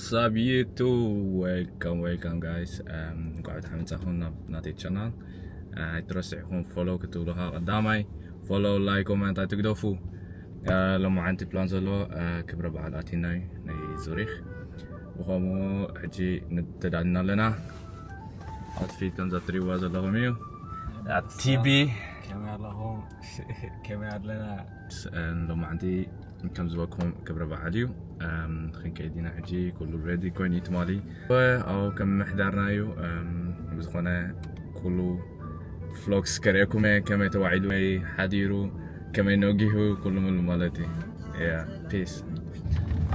ሳብየቱ፣ welcome, welcome, guys. Um, እንኳዕ ደሓን መጻኹም ናብ ናተይ ቻናል። Uh, ኣይትረስዕኹም ፎሎ ክትብሉ፣ ከዓ ቀዳማይ ፎሎ፣ ላይክ፣ ኮመንት ኣይትግደፉ። Uh, ሎማዓንቲ ፕላን ዘሎ፣ uh፣ ክብረ በዓል ኣቲና እዩ፣ ናይ ዙሪክ። ብኸምኡ ሕጂ ተዳልና ኣለና። ኣውትፊት ከምዛ ትሪእዋ ዘለኹም እዩ። ቲቢ ከመይ ኣለኹም? ከመይ ኣለና? ሎማዓንቲ ከም ዝበልኩም ክብረ በዓል እዩ። ክንከይድ ኢና ሕጂ፣ ኩሉ ሬዲ ኮይኑ እዩ ትማሊ። ኣብ ከም ምሕዳርና እዩ። ብዝኾነ ኩሉ ፍሎክስ ከርእየኩም እየ፣ ከመይ ተዋዒሉ፣ ከመይ ሓዲሩ፣ ከመይ ነጊሁ፣ ኩሉ ምሉ ማለት እዩ። ያ ፒስ።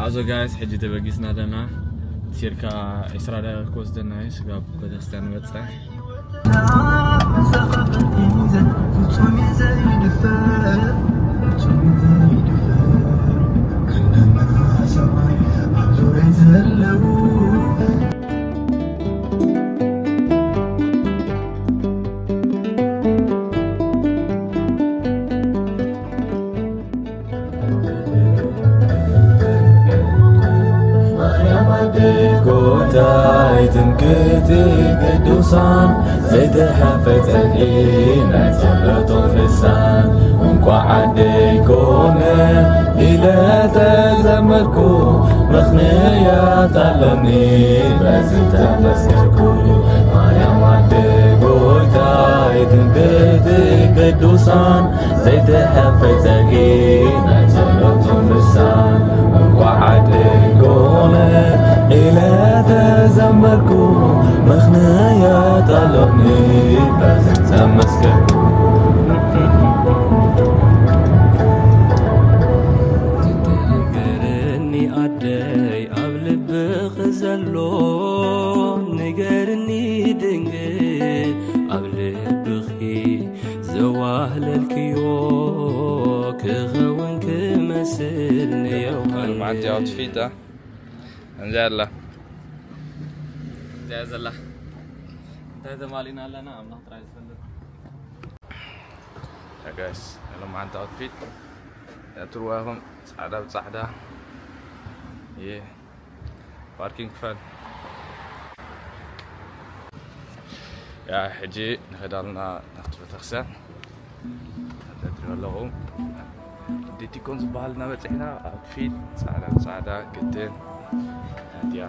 ኣዞ ጋይስ፣ ሕጂ ተበጊስና ኣለና። ሲርካ ዒስራ ደቂቃ ክወስደና እዩ፣ ስጋብ ቤተክርስትያን ንበጽሕ። ማርያም ኣደይ ጎይታይ ትምክሕቲ ቅዱሳን ዘይተሐፈ ጸድቂ ናይ ጸሎቶም ልሳን እንቋዕ ኣደይ ኮነ ኢለ ተዘመርኩ ምኽንያት ኣሎኒ በዚ ተመስገንኩ ማርያም ኣደይ ጎይታይ ትምክሕቲ ቅዱሳን ዘይተሐፈ ጸጊ ናይ ጸሎቶም ልሳን እንቋዕ ዓደይ ኮነ ኢለ ተዘመርኩ ምኽንያት ኣሎኒ በዚ ተመስገንኩ። ንገርኒ ኣደይ ኣብ ልብኺ ዘሎ ንገርኒ ድንግል ኣብ ልብኺ ዘዋህለልክዮ ክኸውን ክመስል ንዮሃንስ። መዓልቲ ኣውትፊት፣ እ? ከምዚኣ ኣላ። ከምዚኣ ዘላ። እንታይ ተማሊእና ኣለና? ኣምላኽ ጥራይ ዝፈልጥ። ያ ጋይስ፣ ናይ ሎማዓንቲ ኣውትፊት፣ ያ ትርዋኹም ጻዕዳ ብጻዕዳ። የ ፓርኪንግ ክፈል። ያ፣ ሕጂ ንኸይድ ኣለና ናብቲ ቤተክርስትያን። ከምዚ ትሪኦ ኣለኹም። ዲቲኮን ዝበሃል እናበፅሕና፣ ኣውትፊት፣ ጻዕዳ ብጻዕዳ፣ ግድን። እንዲያ፣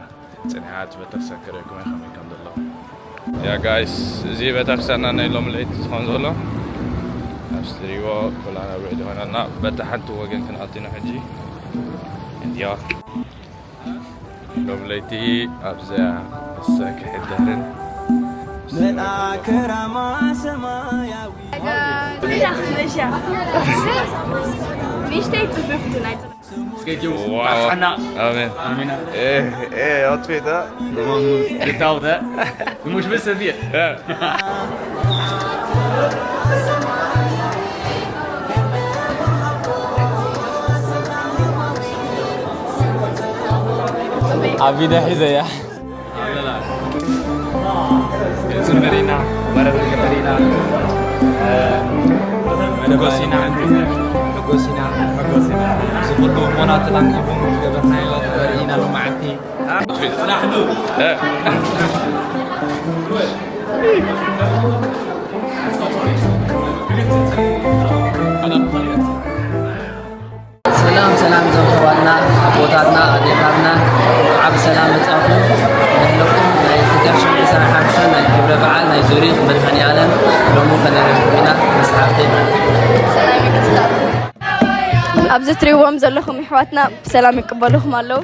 ፅንሓት ቤተክርስትያን ክርእየኩም እየ ከመይ ከም ዘሎ። ያ ጋይስ፣ እዚ ቤተክርስትያንና ናይ ሎሚ ለይቲ ዝኾን ዘሎ። ኣብ ስትሪዎ ኮላና ሬዲ ሆነና፣ በታ ሓንቲ ወገን ክንኣቱ ኢና ሕጂ። እንዲያ። ሎም ለይቲ ኣብዚኣ ንሳ ክሕደርን መልኣከ ራማ ሰማያዊ። ንእሽተይ ጽፍፍቲ ናይ ዋው። ኣሜን። ኣሜን። ኤ፣ ኤ፣ ኣውትፊት፣ እ? Getaute. Du musst wissen, wie. እ። ኣብ ኢደ ሒዘያ። ኣለና። ክንዝምር ኢና፣ ወረብ ክንገብር ኢና። እ፣ መደብ ኢና። ሕጎስ ኢና። ሕጎስ ኢና። እዚ ኩሉ እሞናትና ንኢኹም ዝገበርናዮ ዘርኢ ኢና ሎማዓንቲ። ሰላም ሰላም፣ እዞም ኣሕዋትና ኣቦታትና ኣዴታትና፣ እንኳዕ ብሰላም መጻኹም። ንሕለኩም ናይ ፍትሕ ሽዑ ዕስራን ሓሙሽተን ናይ ክብረ በዓል ናይ ዙሪክ መድኃኔዓለም ሎሚ ከነረክብ ኢና ምስ ሓፍተይ። ኣብዚ ትሪእዎም ዘለኹም ኣሕዋትና ብሰላም ይቀበሉኹም ኣለዉ።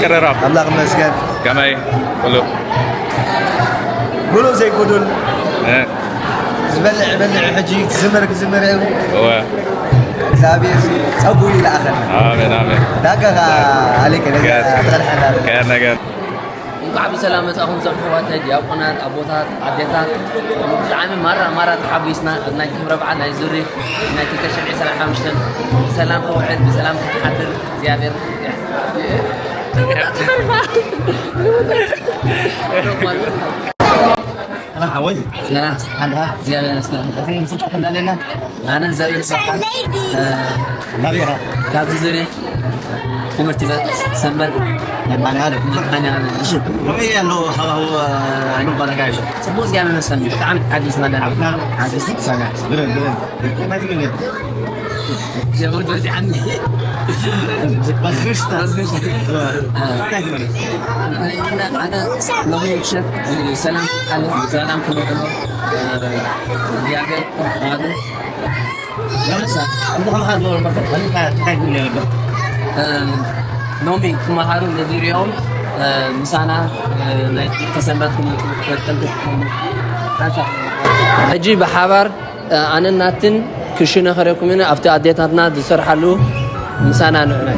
ከረራብ ኣምላኽ ይመስገን። ከመይ? ኩሉ? ምሉእ ዘይጎዱል። እ። ዝበልዕ ይበልዕ፣ ሕጂ ክዝመር ክዝመር እዩ። እወ። እግዚኣብሔር ጸጉ ይልኣኸና። ኣሜን፣ ኣሜን። ዳጋ ኸኣ ኣሌክ፣ ነዚ ከ-፣ ኣትቐድሐና። ከ-፣ ነገር። እንኳዕ ብሰላም መጻኹም፣ ዞም ኣሕዋተይ፣ ዲያቆናት፣ ኣቦታት፣ ኣዴታት፣ ብጣዕሚ ማራ፣ ማራ ተሓጒስና። ኣብ ናይ ክብረ በዓል ናይ ዙሪክ ናይ ክልተ ሽሕን ዕስራን ሓሙሽተን ብሰላም ክውዕል፣ ብሰላም ክንሓድር እግዚኣብሔር ሓወይ። ሰላም፣ ሓንዳ። እግዚኣብሔር ይመስገን። ኣነ ዘርኢ ይስሓቅ። እ፣ ናበይ ኢኻ? ካብዚ ዙርያ ትምህርቲ ቤት ሰንበት መድኃኔዓለም። መድኃኔዓለም። እሺ፣ ከመይ ኣሎ ሃዋህው፣ እ፣ ኣይኑ ባላካ ይዞ? ጽቡቅ፣ እግዚኣብሔር ይመስገን። ብጣዕሚ ሓዲስ መድኃኔዓለም። ሓዲስ ሰላም። ብረ፣ ብረ። ከመይ ትብል? ሎሚ ክመሃሩ ነዚርኦም ምሳና ናይ ተሰንበት ክመጡ። ሕጂ ብሓባር ኣነን ናትን ክሽነ ከረኩምን ኣብቲ ኣዴታትና ዝሰርሓሉ ምሳና ንዕና።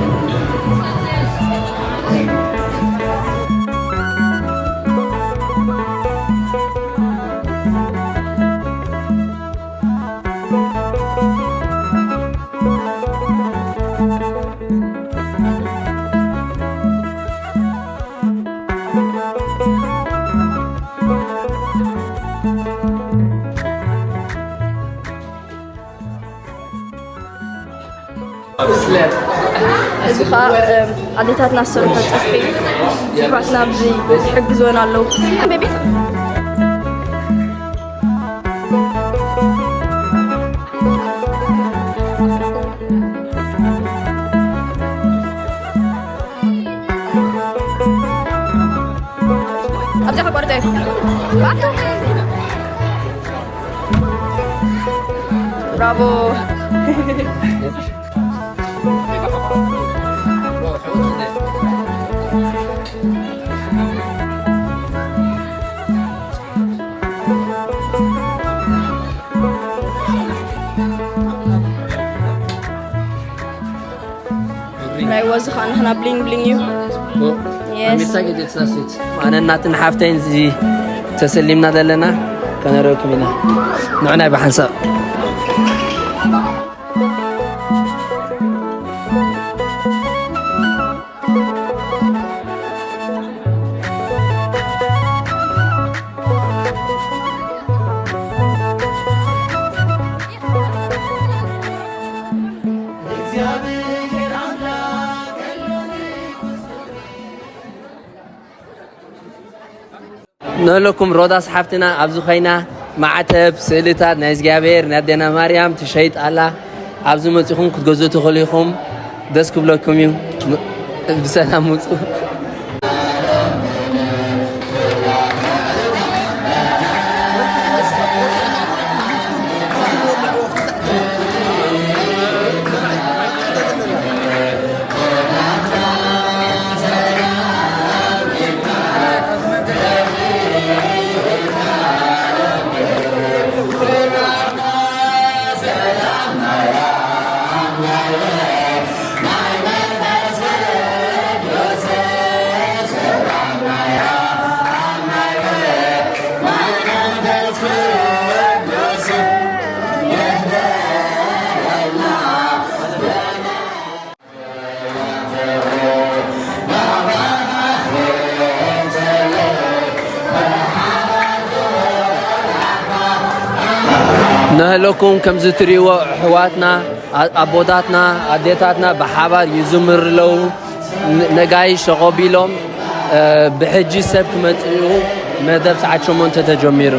እዚ ኸኣ፣ እም፣ ኣዴታትና ዝሰርሖ ጸብሒ እዩ። ኣሕዋትና ኣብዚ ይሕግዝወን ኣለዉ። ቤቢ። ኣብዚኣ ከቋርጠ እየ። ብራቮ። ናይ ወዚ ኸዓ ናህና ብሊንግ ብሊንግ እዩ። ኦ፣ የስ። ኣሜሪካ ጌት ስታሲት። ኣነ እናትን ሓፍተይን እዚ ተሰሊምና ዘለና ከነረክብ ኢና። ንዕናይ ብሓንሳብ። ንህለኩም ሮዳስ ሓፍትና ኣብዚ ኮይና ማዕተብ፣ ስእልታት ናይ እግዚኣብሔር፣ ናይ ኣዴና ማርያም ትሸይጥ ኣላ። ኣብዚ መጺኹም ክትገዝኡ ትኽእሉ ኢኹም። ደስ ክብለኩም እዩ። ም-፣ ብሰላም ውጹ። ንህለኩም ከምዚ ትርእይዎ ኣሕዋትና፣ ኣ-፣ ኣቦታትና፣ ኣዴታትና ብሓባር ይዝምሩ ኣለዉ። ን-፣ ነጋይሽ ተቐቢሎም፣ እ፣ ብሕጂ ሰብ ክመጽኡ መደብ ሰዓት ሸሞንተ ተጀሚሩ።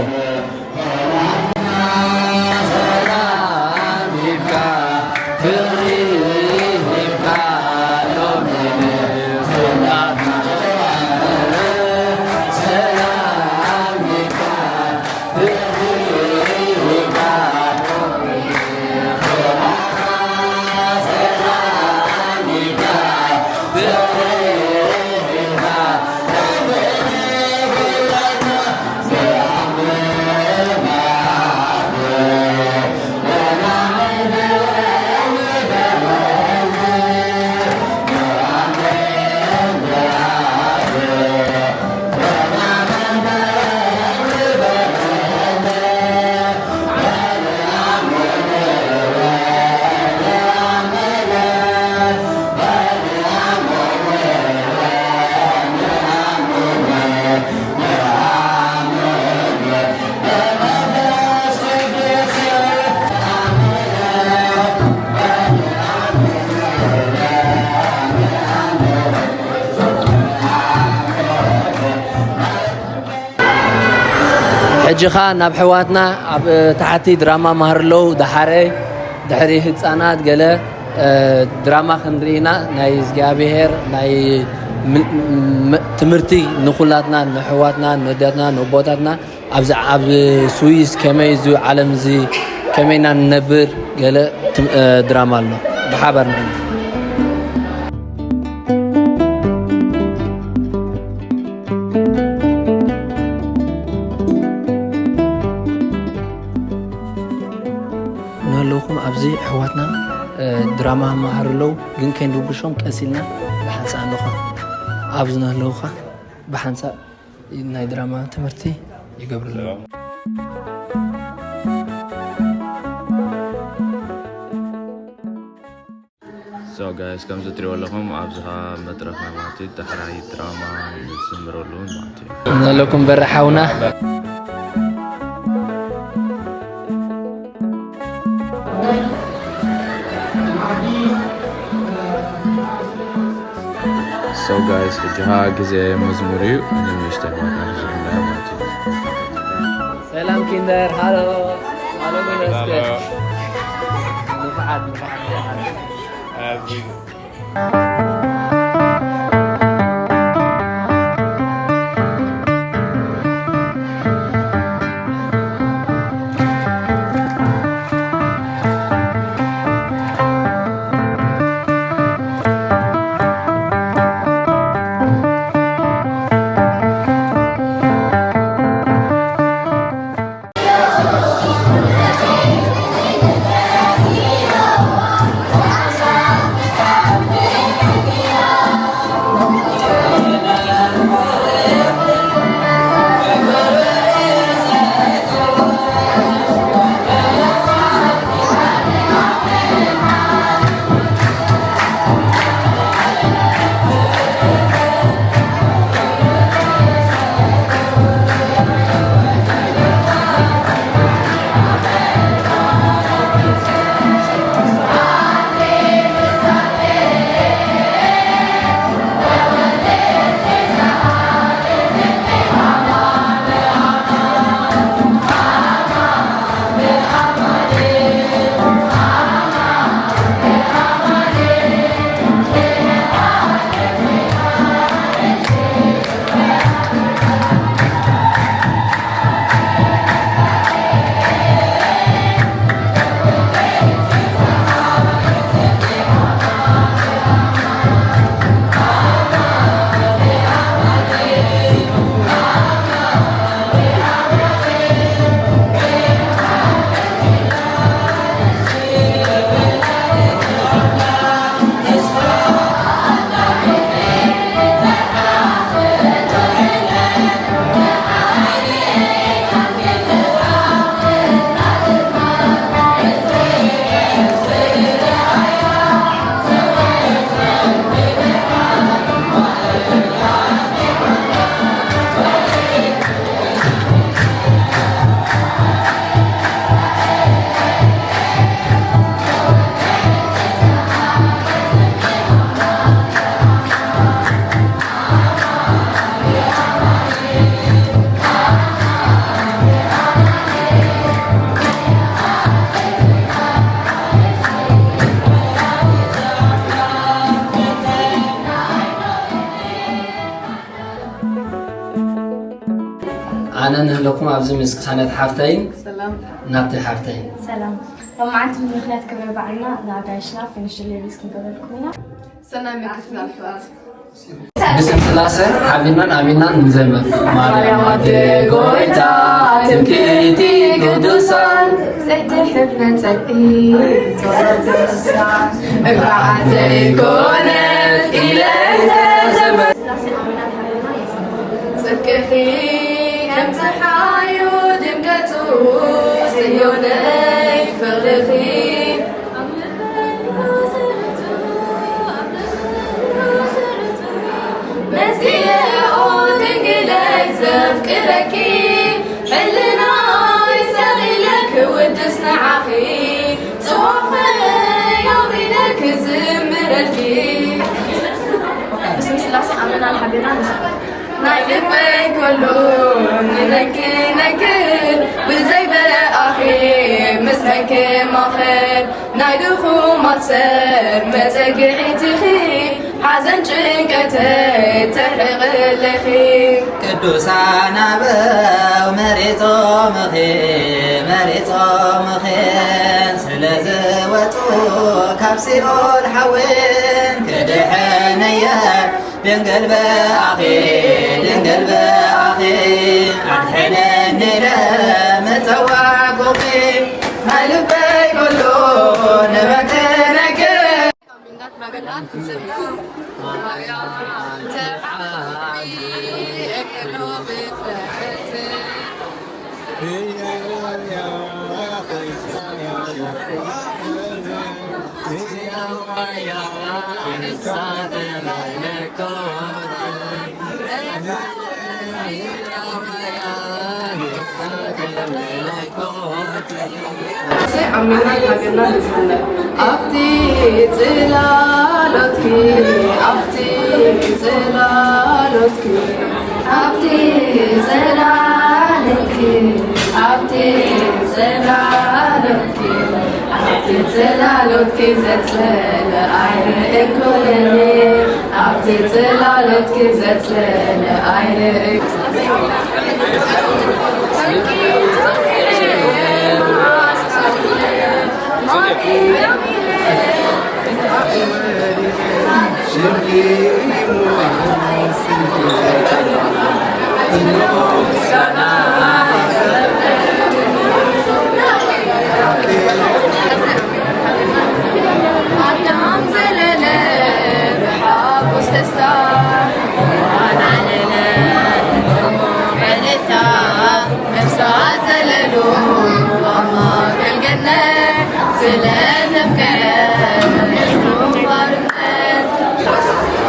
ሕጂ ኸኣ ናብ ኣሕዋትና ኣብ ታሕቲ ድራማ ማህርለው ደሓረ ድሕሪ ህጻናት ገለ ድራማ ክንርኢ ኢና። ናይ እግዚኣብሄር ናይ ትምህርቲ ንኹላትና ንኣሕዋትና ነዳትና ነቦታትና ኣብዚ ኣብ ስዊስ ከመይ እዚ ዓለም እዚ ከመይ ኢና ንነብር ገለ ድራማ ኣሎ። ብሓባር ንዕና ንህልውኹም ኣብዚ ኣሕዋትና ድራማ መሃር ኣለዉ፣ ግን ከይንርብሾም ቀስ ኢልና ብሓንሳእ ኣለኹ። ኣብዚ ንህልውኻ ብሓንሳእ ናይ ድራማ ትምህርቲ ይገብርሉ። So guys፣ ከምዚ ትሪእዎ ኣለኹም ኣብዚ ኸዓ መድረኽና ማለት እዩ። ዳሕራይ ድራማ ንዝምረሉ ማለት እዩ። ዘለኩም በራሕ ሓውና። So guys፣ ሕጂ ኸዓ ግዜ መዝሙር እዩ። ንእሽተይ ማለት እዩ። ሰላም ኪንደር፣ ሃሎ። ሃሎ፣ ሃሎ። ንፉዓት፣ ንፉዓት። ኣነ ንህለኩም ኣብዚ ምስ ቅሳነት ሓፍተይን ሰላም። ናብቲ ሓፍተይን። ሰላም። ሎማዓንቲ ብምኽንያት ክብረ በዓልና ንኣጋይሽና ፊኒሽ ዴሊቨሪስ ክንገብረልኩም ኢና። ሰናይ ምክትታል ኣሕዋት። ብስም ስላሰ ሓቢርናን ኣሚንናን ንዘምር። ማርያም ኣደ ጎይታ ትምክሕቲ ቅዱሳን ዘይትሕፈን ጸድቂ ጸሎት ቅዱሳን እንኳዕ ዘይኮነት ኢለ ተዘመር። ጽድቅኺ ከም ጸሓዩ ድምቀቱ ጽዮነይ ፍቕርኺ መሲኤ ድንግለይ ዘፍቅረኪ ሕልናይ ሰቒለ ክውድስ ንዓኺ ጽዋፈ ያውሪደ ክዝምረልኪ ብስም ስላሴ ኣመና ሓቢርና ንስ ናይ ልበይ ኩሉ ንመንኪ ነግር፣ ብዘይ ብኣኺ ምስ መን ክማኸር? ናይ ድኹማት ሰብ መጸግዒት ኢኺ፣ ሓዘን ጭንቀተይ ተሕርቕለኺ። ቅዱሳን ኣበው መሪጾምኺ፣ መሪጾምኺ፣ ስለ ዝወጹ ካብ ሲኦል ሓዊን ክድሕነየ ድንግል ብኣኺ፣ ድንግል ብኣኺ፣ ኣድሕነኒ ኢለ ምጸዋዕኩኺ፣ ናይ ልበይ ኩሉ ንበኪ ነገር። ኣሚና ሃገርና ንዝምር ኣብቲ ጽላሎትኪ፣ ኣብቲ ጽላሎትኪ፣ ኣብቲ ጽላሎትኪ፣ ኣብቲ ጽላሎትኪ፣ ኣብቲ ጽላሎትኪ ዘጽለለ ኣይርእ ኩነኒ፣ ኣብቲ ጽላሎትኪ ዘጽለለ ኣይርእ ኣዳም ዘለለ ብሓጎስ ደስታ፣ ሔዋን ዓለለ እልልታ፣ ነፍሳ ዘለሉ ኣብ ማእከል ገነት ስለ ዘብቅዐ ንሱ ባርነት።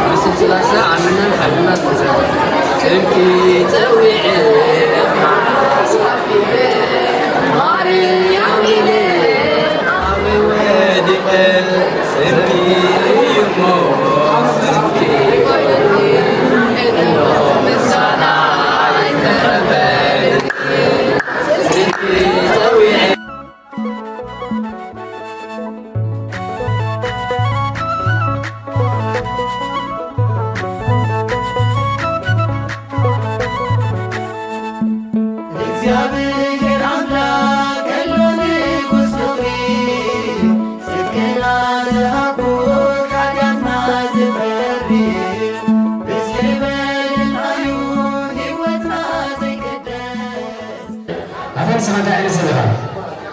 ምስል ስላሴ ዓሚናን ሓቢናን ንዘምር። ስምኪ ጸዊዐ ማርያም ኢለ ኣበይ ወዲቐ? ስምኪ እዩ እሞ ስምኪ፣ ምስጋና ይተቐበል። ስምኪ ጸዊዐ እግዚኣብሔር ኣምላክ ከሎ ንጉስ ፍቕሪ፣ ጽድቅና ዝሃቦ ሓጢኣትና ዝፈሪ፣ ብዝሒ በደልናዩ ህይወትና ዘይቅደስ። ኣታ ንስኻ እንታይ ዓይነት ሰብ ኢኻ?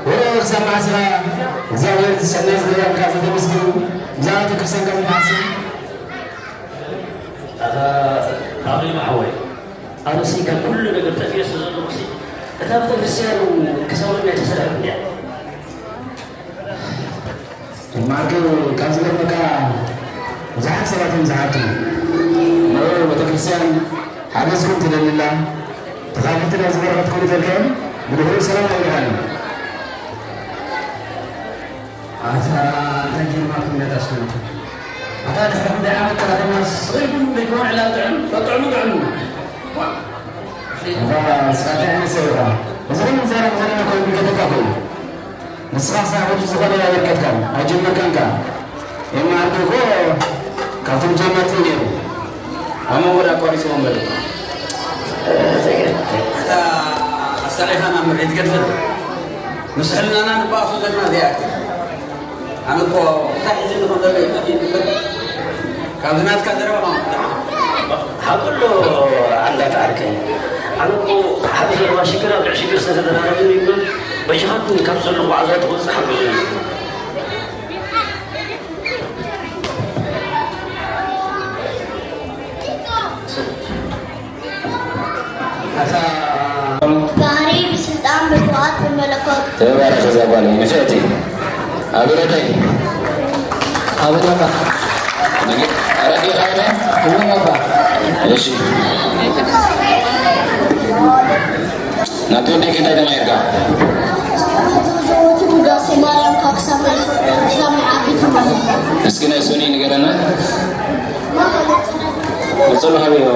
ወረ ክሳብ መዓስ ኢኻ እግዚኣብሔር ዝሰ-፣ ናይ ዝገበረልካ ዘተመስግን? ብዛዕባ ቤተክርስትያንካ ዘይትሓስብ? ኣታ ኣቕሊማ ሓወይ፣ ኣነሲ ካብ ኩሉ ነገር ጠፊኤ ስለ ዘለኹሲ፣ እታ ቤተክርስትያን ክሳብ ወዲኣ ኣይተሰርሐትን እያ። ማዕከ ካብ ዝገርመካ ብዙሓት ሰባት እዮም ዝሓቱ። ንዑ ቤተክርስትያን ሓገዝኩም ትደሊ ኣላ። ተኻፈቲ ናብ ዝበረኸት ኮሚቴ ልክዕን ብድሕሪኡ ሰላም ኣይበሃል እዩ። ኣታ እንታይ ጌርና ኩነት ኣሽከረቱ? ኣታ ድሕሪ ክንደይ ዓመት ተረኸብና ስቕ ኢልኩም ደጅ ወንዕላ ጥዕም፣ ጥዕሙ ጥዕምና። ኣታ ንስኻ እንታይ ዓይነት ሰብ ኢኻ? እዚ ኩሉ ንዛረብ ዘለና እኮ ይምልከተካ እኮ እዩ። ንስኻ ክሳዕ ሕጂ ዝኾነ ኣየበርከትካን፣ ኣይጀመርካን ከኣ። ኤማ ዓርከይ እኮ ካብቶም ጀመርቲ እዩ ነይሩ። ኣብ መንጎ ድኣ ኣቋሪጽዎ እምበር። እታ ኣሳቒኻና እምበር ኣይትገድፍን። ምስ ሕልናና ንባእሶ ዘለና ዘይኣክል። ኣነ እኮ እንታይ ሒዝኒ ከም ዘሎ እዩ ጠፊእኒ እምበር፣ ካብዚ ናትካ ዘረባ ካብ ምፍታሕ። ሃብሎ ኣንዳት ዓርከይ፣ ኣነ እኮ ሓደ ዘረባ ሽግር ኣብ ልዕሊ ሽግር ዝተደራረብኒ እምበር፣ በጃኻትኩም ካብ ዘለኹ ኣዛ ትወጽእ ሓግዙኒ። ባህሪ ብስልጣን ብፍቓድ ብመለኮት። ተባረኽ እዛ ጓለይ ንፍዕቲ። ኣበይ ኣደይ? ኣበይ ኣባ? ኣረዲኻ ኢለ? እወ ኣባ። እሺ። ናቱ ወደይ እንታይ ተማሂርካ? ዘወትር ውዳሴ ማርያም ካብ ክሳብ ርእሲ ክሳብ መዓርግ ተማሂርካ። እስኪ ናይ ሶኒ ንገረና። ቀጽሎ ሃበዮ።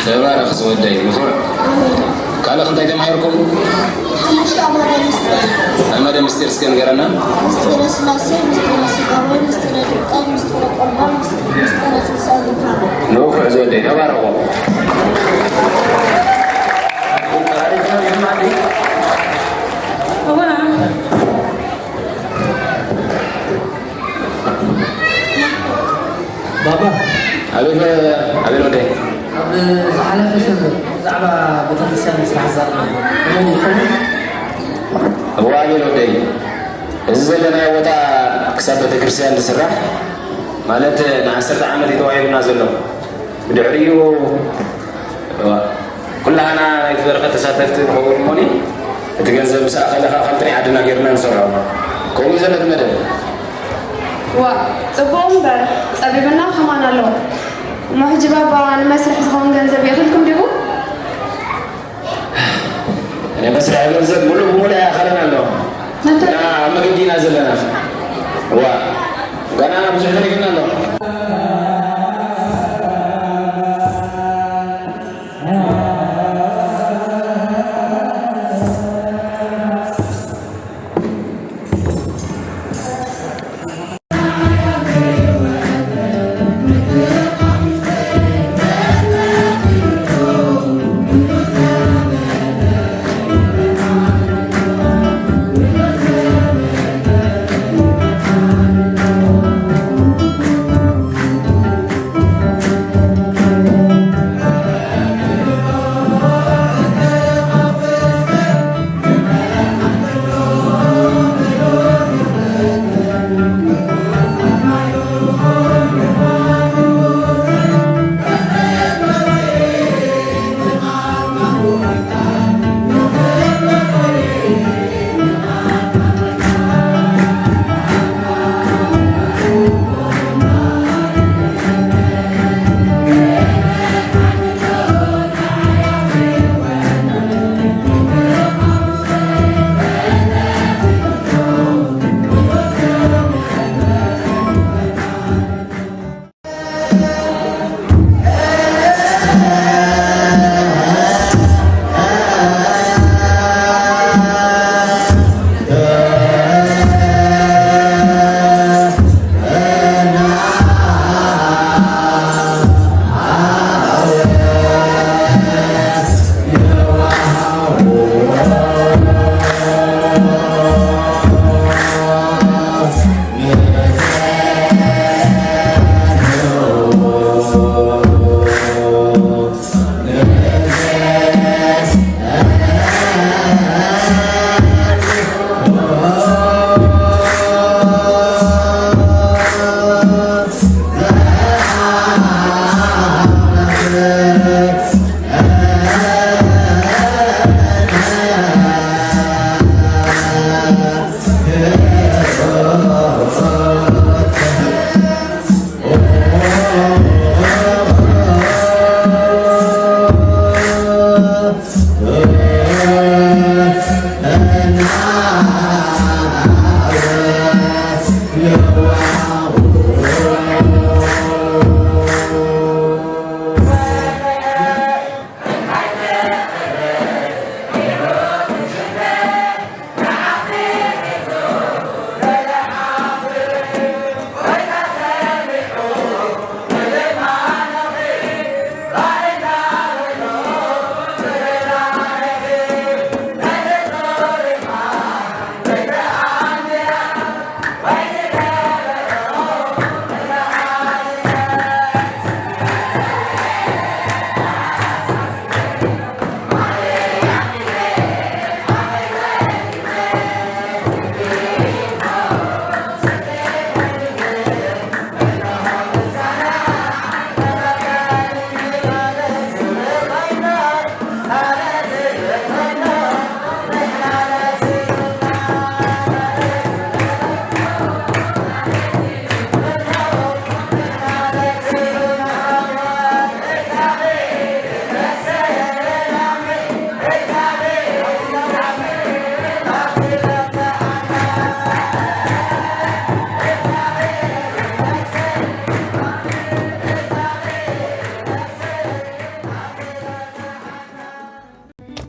ተባረኽ ዝወደይ ንፉዕ። ካልእ እንታይ ተማሂርኩም? ኣመደ ምስጢር እስከ ንገረና። ምስጢረ ስላሴ፣ ምስጢረ ስጋዌ፣ ምስጢረ ጥምቀት፣ ምስጢረ ቁርባን፣ ምስጢረ ትንሳኤ። ንፉዕ ዝወደይ ተባረኹ። ባባ። ኣቤት፣ ኣቤት ወደይ። ኣብ ዝሓለፈ ሰንበት ብዛዕባ ቤተክርስትያን ስራሕ ዝዛረብ ነበር። ከመይ ይኸውን? እዋ ኣቤት ወደይ። እዚ ዘለናዮ ቦታ ክሳብ ቤተክርስትያን ዝስራሕ ማለት ንዓሰርተ ዓመት እዩ ተዋሂቡና ዘሎ። ብድሕሪኡ እዋ፣ ኩላህና ናይቲ በረኸት ተሳተፍቲ ንኸውን እሞኒ፣ እቲ ገንዘብ ምስ ኣኸለ ኸዓ ከምቲ ናይ ዓድና ጌርና ንሰርዖ። ከምኡ እዩ ዘሎ እቲ መደብ። ዋ፣ ጽቡቕ እምበር፣ ጸቢብና ከማን ኣሎ። እሞ ሕጂ ባባ ንመስርሕ ዝኸውን ገንዘብ የኽልኩም ዲኹም? ናይ መስርሕ ገንዘብ ሙሉእ ብሙሉእ ኣይኣኸለን ኣሎ። ገና ኣብ መገዲ ኢና ዘለና። እዋ፣ ገና ብዙሕ ተሪፍና ኣሎ።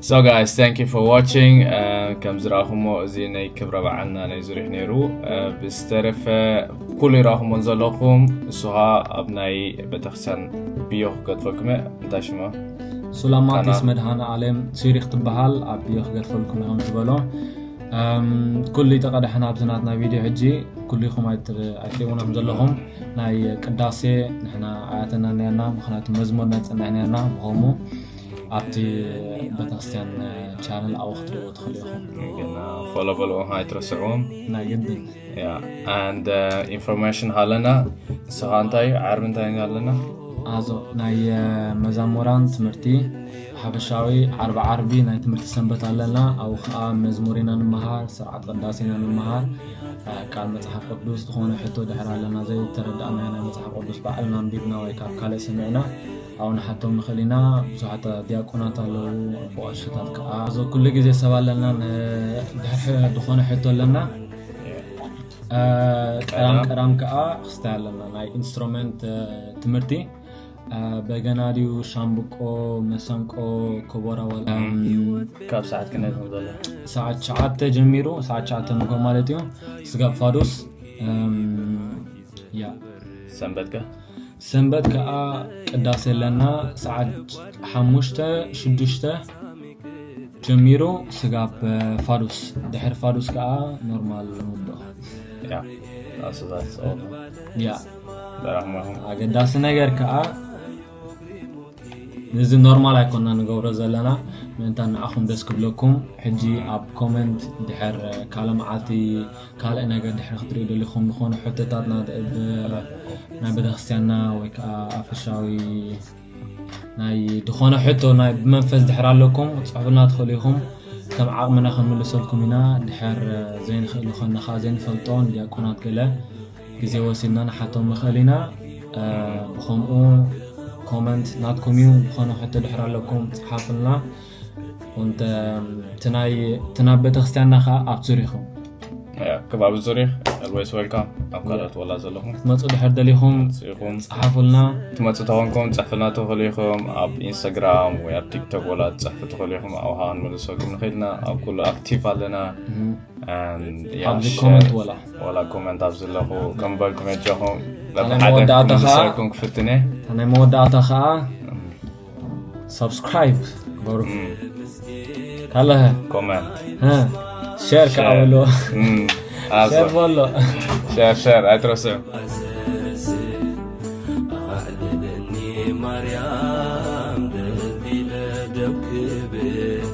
So guys, thank you for watching. ከም ዝረኣኹሞ እዚ ናይ ክብረ በዓልና ናይ ዙሪሕ ነይሩ። ብዝተረፈ ኩሉ ይረኣኹሞ ዘለኹም እሱ ኸዓ ኣብ ናይ ቤተክርስትያን ብዮ ክገጥፈኩም እየ። እንታይ ሽማ? ሱላማቲስ መድሃነ ኣለም ሱሪክ ትበሃል ኣብ ብዮ ክገጥፈልኩም እዮም ዝበሎ። ኩሉ ይተቐዳሕና ኣብዚ ናትና ቪድዮ ሕጂ ኩሉ ይኹም ኣይትሪእዎም ዘለኹም ናይ ቅዳሴ ንሕና ኣያተና ነርና፣ ምክንያቱ መዝሙር ናይ ፅንዕ ነርና። ብኸምኡ ኣብቲ ቤተክርስትያን ቻነል ኣብኡ ክትሪእዎ ትኽእሉ ኢኹም። ግን ፎሎ በልዎ ኣይትረስዕዎም። ናይ ግድን Yeah. And ኢንፎርሜሽን ሃለና። ንስኻ እንታይ ዓርቢ እንታይ ኣለና? ኣዞ ናይ መዛሙራን ትምህርቲ ሓፈሻዊ ዓርቢ ዓርቢ ናይ ትምህርቲ ሰንበት ኣለና። ኣብኡ ከዓ መዝሙር ኢና ንምሃር፣ ስርዓት ቅዳሴ ኢና ንምሃር። ቃል መፅሓፍ ቅዱስ ዝኾነ ሕቶ ድሕር ኣለና ዘይተረዳእናዮ ናይ መፅሓፍ ቅዱስ ባዕልና ኣንቢብና ወይ ካብ ካልእ ሰሚዕና ኣብኡ ንሓቶም ንኽእል ኢና። ብዙሓት ዲያቆናት ኣለዉ፣ ኣቦ ቀሽታት ከዓ ኣዞ ኩሉ ግዜ ሰብ ኣለና። ድሕር ዝኾነ ሕቶ ኣለና። ቀዳም ቀዳም ከዓ ክስታይ ኣለና ናይ ኢንስትሩመንት ትምህርቲ በገና ድዩ ሻምብቆ መሰንቆ ኮቦራ ወላ ካብ ሰዓት ክንደይ ከም ዘሎ? ሰዓት ሸዓተ ጀሚሩ ሰዓት ሸዓተ ንግሆ ማለት እዩ። ስጋብ ፋዱስ ያ ሰንበት ከ? ሰንበት ከዓ ቅዳሴ ኣለና ሰዓት ሓሙሽተ ሽዱሽተ ጀሚሩ ስጋብ ፋዱስ ድሕር ፋዱስ ከዓ ኖርማል ንውድኦ። Yeah. That's that's all. ያ በራህማኹም ኣገዳሲ ነገር ከዓ ነዚ ኖርማል ኣይኮና ንገብሮ ዘለና ምእንታ ንዓኹም ደስ ክብለኩም። ሕጂ ኣብ ኮመንት ድሕር ካልእ መዓልቲ ካልእ ነገር ድሕር ክትሪኡ ደሊኹም ዝኾነ ሕቶታት ናይ ቤተክርስትያንና ወይ ከዓ ኣፈሻዊ ናይ ዝኾነ ሕቶ ናይ ብመንፈስ ድሕር ኣለኩም ፅሑፍልና ትኽእሉ ኢኹም። ከም ዓቕምና ክንምልሰልኩም ኢና። ድሕር ዘይንኽእል ዝኾንና ከዓ ዘይንፈልጦ ንዲያቆናት ገለ ግዜ ወሲድና ንሓቶም ንኽእል ኢና። ብኸምኡ ኮመንት ናትኩም እዩ። ዝኾነ ሕቶ ድሕር ኣለኩም ፅሓፍልና። እንተ ትናይ ትናብ ቤተክርስትያንና ከዓ ኣብ ዙሪኹም ከባቢ ዙሪኽ always welcome። ኣብ ካልኦት ወላ ዘለኹም መፁ ድሕር ደሊኹም ይኹም ፀሓፉልና። ትመፁ ተኾንኩም ፅሕፍልና ትኽእሉ ኢኹም። ኣብ ኢንስታግራም ወይ ኣብ ቲክቶክ ወላ ትፅሕፉ ትኽእሉ ኢኹም። ኣብኡ ከዓ ክንምልሰልኩም ንኽእልና ኣብ ኩሉ ኣክቲቭ ኣለና። And yeah, ኣብዚ share ኮመንት ወላ ወላ ኮመንት ኣብ ዘለኹ ከም በልኩም መጃኹም ኣነ ለብሓደ መወዳእታ ከዓ- ክምልሰልኩም ክፍትን እየ። ናይ መወዳእታ ከዓ ሳብስክራይብ ግበሩ ካለኸ ኮመንት ሸር ከዓ በሎ ኣዞ ሸር በሎ ሸር ሸር ኣይትረስዑ። ኣዕልለኒ ማርያም ደልዲለ ደው ክብል